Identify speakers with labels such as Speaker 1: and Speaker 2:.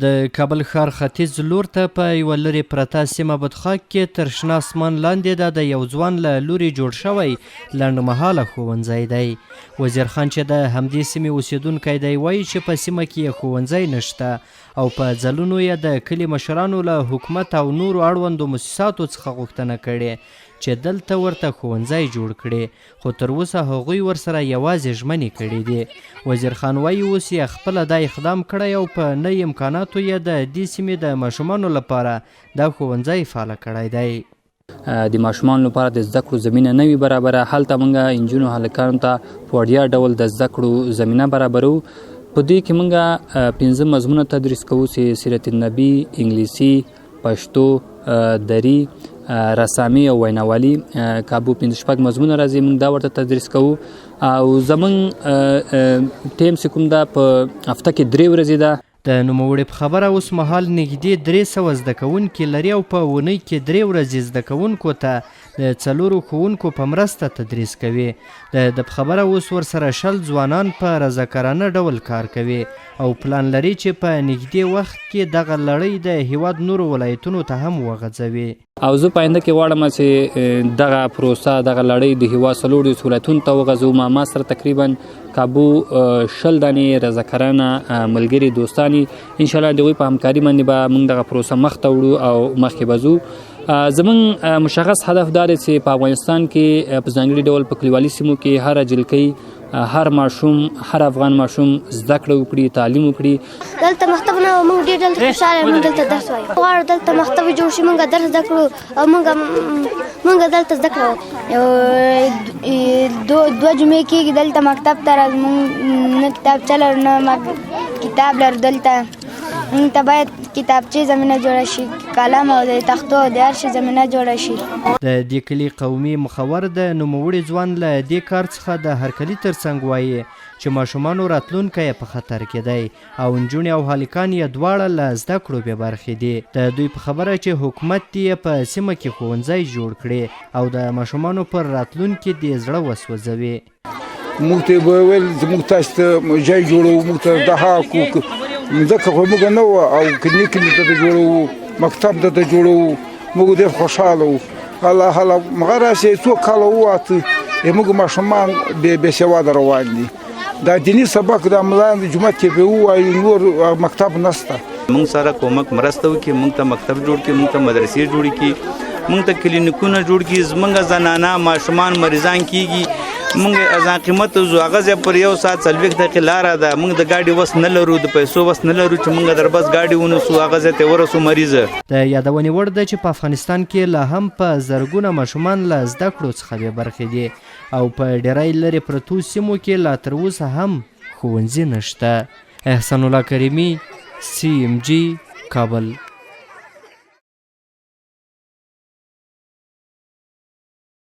Speaker 1: د کابل ښار ختیځ لور ته په یوه لرې پرته سیمه بدخاک کې تر شنه اسمان لاندې دا د یو ځوان له لوري جوړ شوی لنډمهاله ښوونځی دی. وزیر خان چې د همدې سیمې اوسېدونکی دی وایي چې په سیمه کې یې ښوونځی نشته او په ځلونو یې د کلي مشرانو له حکومت او نورو اړوندو موسساتو څخه غوښتنه کړې چې دلته ورته ښوونځی جوړ کړي خو تر اوسه هغوی ورسره یوازې ژمنې کړې دي. وزیر خان وایي اوس یې خپله دا اقدام کړی او په نوي امکاناتو یې د دې سیمې د ماشومانو لپاره دا ښوونځی فعاله کړی دی.
Speaker 2: د ماشومانو لپاره د زده کړو زمینه نه وي برابره، هلته موږ انجونو هلکانو ته په وړیا ډول د زده کړو زمینه برابرو. په دې کې موږ 5 مضمونه تدریس کوو چې سیرت النبي، انګلیسي، پښتو، دري، رسامي او ویناوالي، کابو 5 شپږ مضمونه راځي، موږ دا ورته تدریس کوو. او زمونږ ټیم چې کوم ده په هفته کې 3 ورځې ده.
Speaker 1: د نوموړي په خبره اوس مهال نږدې 300 زده کوونکي لري او په اونۍ کې 3 ورځې زده کوونکو ته د 4 ښوونکو په مرسته تدریس کوي. د ده په خبره اوس ورسره 20 ځوانان په رضاکارانه ډول کار کوي او پلان لري چې په نږدې وخت کې دغه لړۍ د هیواد نورو ولایتونو ته هم وغځوي.
Speaker 2: او زه په آینده کې غواړم چې دغه پروسه، دغه لړۍ د هیواد 34 ولایتونو ته وغځوم. ما سره تقریبا کابو 20 دانې رضاکارانه ملګري دوستان، انشاءالله د هغوی په همکاري باندې به موږ دغه پروسه مخته وړو او مخکې به ځو. زمونږ مشخص هدف دا دی چې په افغانستان کې په ځانګړي ډول په کلیوالي سیمو کې هره جلکۍ، هر ماشوم، هر افغان ماشوم زده کړه وکړي، تعلیم وکړي.
Speaker 3: دلته مکتب نه موږ ډېر دلته خوشحاله یو، موږ دلته درس وایو. غواړو دلته مکتب جوړ شي، موږ درس زده کړو او موږ دلته زده کړه وکړو.
Speaker 4: 2 جمعې کېږي دلته مکتب ته راځو، موږ نه کتابچه لرو نه کتاب لرو. دلته موږ ته باید کتابچې زمینه جوړه شي، قلم او د تختو او د هر شي زمینه جوړه شي.
Speaker 1: د دې کلي قومي مخور د نوموړي ځوان له دې کار څخه د هرکلي ترڅنګ وایي چې ماشومانو راتلونکی یې په خطر کې دی او نجونې او هلکان یې دواړه له زده کړو بې برخې دي. د دوی په خبره چې حکومت دې یې په سیمه کې ښوونځی جوړ کړي او د ماشومانو پر راتلونکي دې زړه وسوځوي.
Speaker 5: موږ ته به ویل چې موږ تاسو ته ځای جوړوو، موږ ته د هغه ځکه خو موږ نه وه او کلي کلي ته جوړوو، مکتب ته جوړوو، موږ ډېر خوشحاله وو. هله هله هغه راسې څو کاله وواته، موږ ماشومان بې سواده روان دي. دا دیني سبق د ملایان د جومات کې به ووایو، نور مکتب نشته.
Speaker 6: موږ سره کومک مرسته وکړي، موږ ته مکتب جوړ کړي، موږ ته مدرسې جوړې کړي، موږ ته کلینیکونه جوړ کړي. زموږ زنانه ماشومان مریضان کیږي، موږ ارزان قیمت ځو، هغه ځای پر 1 ساعت 40 دقیقې لاره ده. موږ د ګاډي وس نه لرو، د پیسو وس نه لرو چې موږ در بس ګاډي ونیسو، هغه ځای ته ورسو مریض.
Speaker 1: د یادونې وړ ده چې په افغانستان کې لا هم په زرګونه ماشومان له زده کړو څخه بې برخې دي او په ډېری لرې پرتو سیمو کې لا تر اوسه هم ښوونځي نشته. احسان الله کریمي، CMG، کابل.